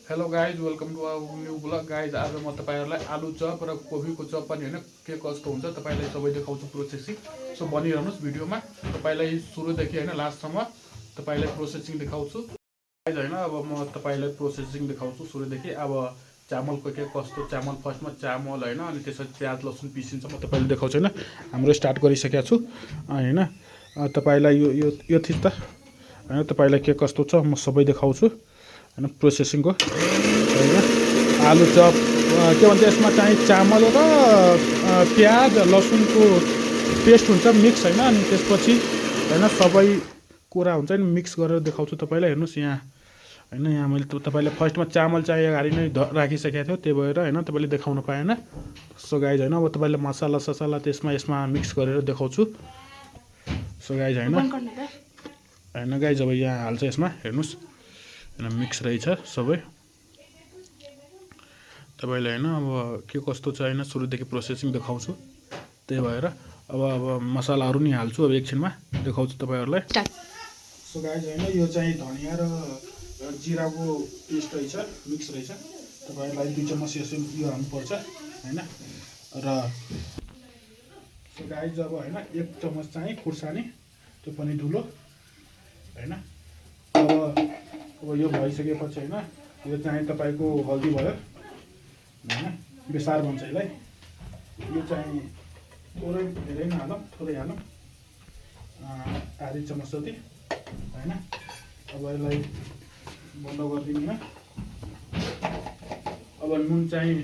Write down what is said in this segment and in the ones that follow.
Hello guys, welcome to our new vlog guys. आज म तपाईँहरूलाई आलु चप र कोबीको चप पनि होइन के कस्तो हुन्छ तपाईँलाई सबै देखाउँछु प्रोसेसिङ। सो बनिरहनुहोस् भिडियोमा। तपाईँलाई सुरुदेखि होइन लास्टसम्म तपाईँलाई प्रोसेसिङ देखाउँछु गाइज होइन। अब म तपाईँलाई प्रोसेसिङ देखाउँछु सुरुदेखि। अब चामलको के कस्तो, चामल फर्स्टमा चामल होइन, अनि त्यसपछि प्याज लसुन पिसिन्छ म तपाईँलाई देखाउँछु होइन। हाम्रो स्टार्ट गरिसकेको छु होइन। तपाईँलाई यो यो थिच त होइन, तपाईँलाई के कस्तो छ म सबै देखाउँछु होइन प्रोसेसिङको होइन। आलु चप के भन्छ यसमा चाहिँ चामल र प्याज लसुनको पेस्ट हुन्छ मिक्स होइन। अनि त्यसपछि होइन सबै कुरा हुन्छ नि मिक्स गरेर देखाउँछु तपाईँलाई। हेर्नुहोस् यहाँ होइन, यहाँ मैले तपाईँलाई फर्स्टमा चामल चाहिँ अगाडि नै राखिसकेको थियो, त्यही भएर होइन तपाईँले देखाउनु पाएन। सो गाइज होइन, अब तपाईँलाई मसला ससला यसमा मिक्स गरेर देखाउँछु। सो गाइज होइन होइन गाइज, अब यहाँ हाल्छ यसमा हेर्नुहोस् होइन, मिक्स रहेछ सबै तपाईँलाई होइन। अब के कस्तो छ होइन, सुरुदेखि प्रोसेसिङ देखाउँछु, त्यही भएर अब मसलाहरू नि हाल्छु, अब एकछिनमा देखाउँछु तपाईँहरूलाई। सो गाइज होइन, यो चाहिँ धनियाँ र जिराको पेस्ट रहेछ, मिक्स रहेछ। तपाईँहरूलाई 2 चम्मच यसो यो हाल्नुपर्छ होइन। र सो गाइज अब होइन 1 चम्मच चाहिँ खुर्सानी, त्यो पनि ठुलो होइन। अब यो भइसकेपछि होइन, यो चाहिँ तपाईँको हल्दी भयो होइन, बेसार भन्छ यसलाई। यो चाहिँ थोरै धेरै नहालौँ, थोरै हालौँ, आधी चम्मच जति होइन। अब यसलाई बन्द गरिदिनु होइन। अब नुन चाहिँ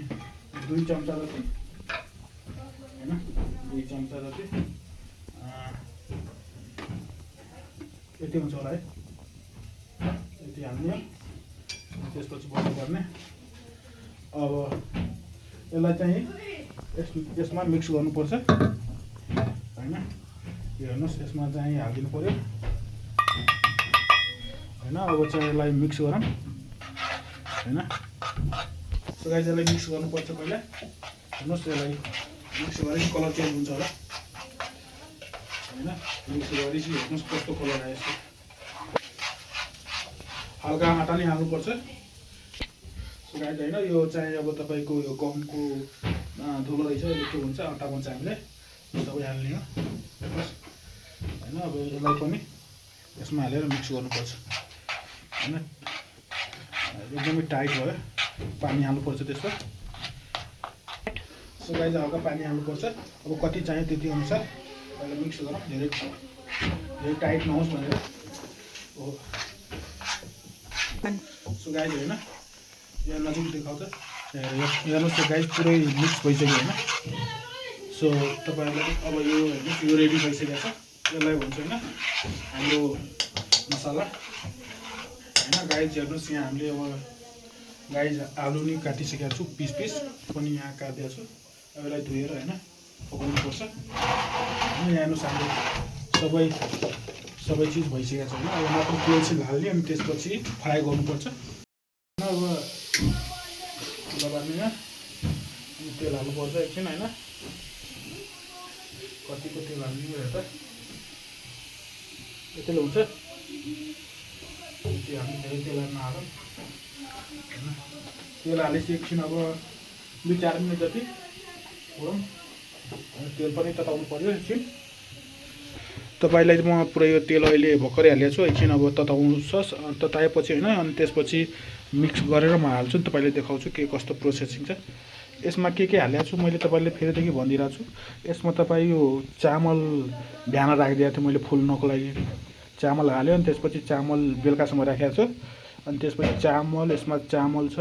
2 चम्चा जति होइन, 2 चम्चा जति यति हुन्छ होला है, यति हाल्ने। त्यसपछि बन्द गर्ने। अब यसलाई चाहिँ यसमा मिक्स गर्नुपर्छ होइन। यो हेर्नुहोस् यसमा चाहिँ हालिदिनु पऱ्यो होइन। अब चाहिँ यसलाई मिक्स गरौँ होइन। सो गाइस यसलाई मिक्स गर्नुपर्छ पहिला। हेर्नुहोस् यसलाई मिक्स गरेपछि कलर चेन्ज हुन्छ होला होइन। मिक्स गरेपछि हेर्नुहोस् कस्तो कलर आयो यसको। हल्का आँटा नै हाल्नुपर्छ गाइस होइन। यो चाहिँ अब तपाईँको यो गहुँको धुलो रहेछ, यो के हुन्छ आँटा भन्छ हामीले, सबै हाल्ने हो होइन। अब यसलाई पनि यसमा हालेर मिक्स गर्नुपर्छ होइन। एकदमै टाइट भयो, पानी हाल्नुपर्छ त्यसमा। सो गाइस हल्का पानी हाल्नुपर्छ। अब कति चाहियो त्यति अनुसार पहिला मिक्स गरौँ, धेरै टाइट नहोस् भनेर। सो गाइस होइन, यहाँ नजिक देखाउँछ हेर्नुहोस् त्यो गाइस पुरै मिक्स भइसक्यो होइन। सो तपाईँहरूलाई अब यो हेर्नुहोस् यो रेडी भइसकेको छ। यसलाई भन्छ होइन हाम्रो मसला होइन। गाइस हेर्नुहोस् यहाँ हामीले अब गाइस आलु नि काटिसकेको छु, पिस पनि यहाँ काटिदिएको छु। अब यसलाई धोएर होइन पकाउनुपर्छ होइन। यहाँ हेर्नुहोस् हाम्रो सबै चिज भइसकेको छ होइन। अब मात्र तेल हाल्ने, अनि त्यसपछि फ्राई गर्नुपर्छ। अब लगाउने तेल हाल्नुपर्छ एकछिन होइन। कतिको तेल हाल्ने हेर त, यतिले हुन्छ। यति हामी धेरै तेल हाल्न हालौँ होइन। तेल हालेपछि एकछिन अब 2-4 मिनट जति गरौँ। तेल पनि तताउनु पर्यो एकछिन। तपाईँलाई म पुरै यो तेल अहिले भर्खरै हालेको छु, एकछिन अब तताउनुहोस्। तताएपछि होइन, अनि त्यसपछि मिक्स गरेर म हाल्छु नि, तपाईँले देखाउँछु के कस्तो प्रोसेसिङ छ। यसमा के हालेको छु मैले तपाईँले फेरिदेखि भनिदिरहेको छु। यसमा तपाईँ यो चामल बिहान राखिदिएको थियो मैले फुल्नको लागि, चामल हाल्यो। अनि त्यसपछि चामल बेलुकासम्म राखेको छु। अनि त्यसपछि चामल, यसमा चामल छ,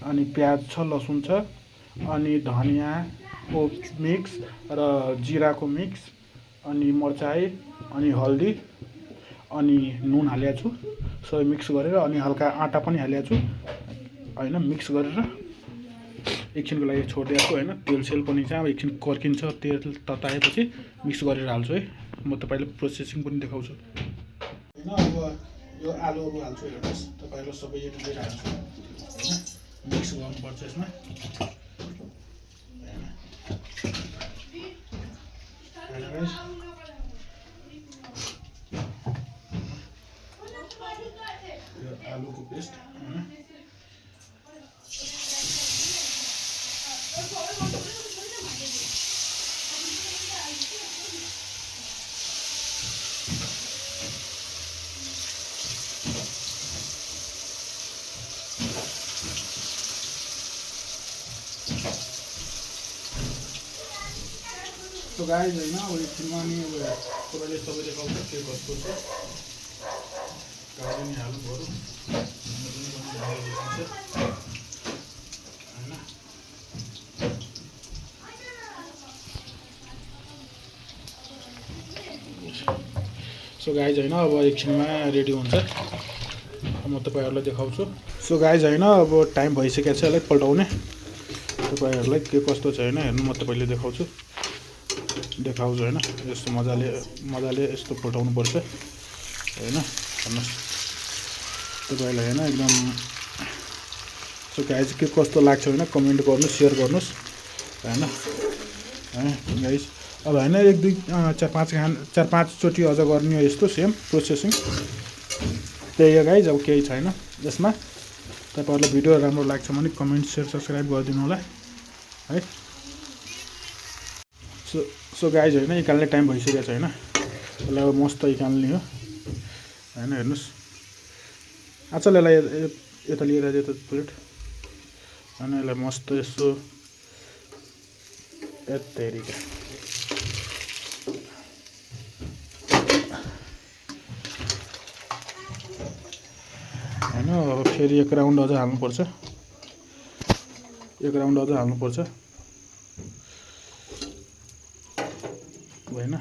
अनि प्याज छ, लसुन छ, अनि धनियाँको मिक्स र जिराको मिक्स, अनि मर्चाई, अनि हल्दी, अनि नुन हालेको छु सबै मिक्स गरेर। अनि हल्का आँटा पनि हालेको छु होइन। मिक्स गरेर एकछिनको लागि छोडिदिएको छु होइन। तेल पनि चाहिँ अब एकछिन कर्किन्छ, तेल तताएपछि मिक्स गरेर हाल्छु है। म तपाईँलाई प्रोसेसिङ पनि देखाउँछु होइन। अब यो आलुहरू हाल्छु हेर्नुहोस्, तपाईँहरूलाई सबै एक लिएर हाल्छु होइन। मिक्स गर्नुपर्छ यसमा होइन। यो आलुको पेस्ट होइन। सो गाइज होइन अब एकछिनमा नि अब तपाईँले सबै देखाउँछ के कस्तो छ गाडी नि हाल्नु पऱ्यो होइन सो गाइज होइन अब एकछिनमा रेडी हुन्छ म तपाईँहरूलाई देखाउँछु सो गाइज होइन अब टाइम भइसकेको छ यसलाई पल्टाउने तपाईँहरूलाई के कस्तो छ होइन हेर्नु म तपाईँले देखाउँछु होइन यस्तो मजाले यस्तो पल्टाउनुपर्छ होइन हेर्नुहोस् तपाईँलाई होइन एकदम सो गाइज के कस्तो लाग्छ होइन कमेन्ट गर्नुहोस् सेयर गर्नुहोस् होइन गाइज अब होइन 1 2 4 5 चोटि अझ गर्ने हो यस्तो सेम प्रोसेसिङ त्यही हो गाइज अब केही छैन यसमा तपाईँहरूलाई भिडियो राम्रो लाग्छ भने कमेन्ट सेयर सब्सक्राइब गरिदिनु होला है सो गाइज होइन निकाल्ने टाइम भइसकेको छ होइन यसलाई अब मस्त निकाल्ने हो होइन हेर्नुहोस् आजल यसलाई यता लिएर यता प्लेट होइन यसलाई मस्त यसो यतैरिका होइन अब फेरि 1 राउन्ड अझ हाल्नुपर्छ 1 राउन्ड अझ हाल्नुपर्छ होइन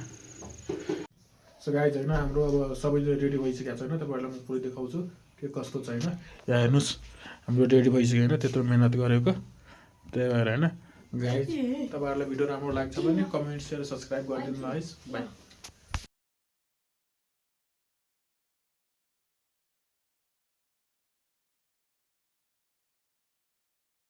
सो गाइज होइन हाम्रो अब सबै रेडी भइसकेको छैन तपाईँहरूलाई म पुरै देखाउँछु के कस्तो छ होइन यहाँ हेर्नुहोस् हाम्रो रेडी भइसक्यो होइन त्यत्रो मेहनत गरेको त्यही भएर होइन गाइज तपाईँहरूलाई भिडियो राम्रो लाग्छ भने कमेन्ट सेयर सब्सक्राइब गरिदिनु होला है बाई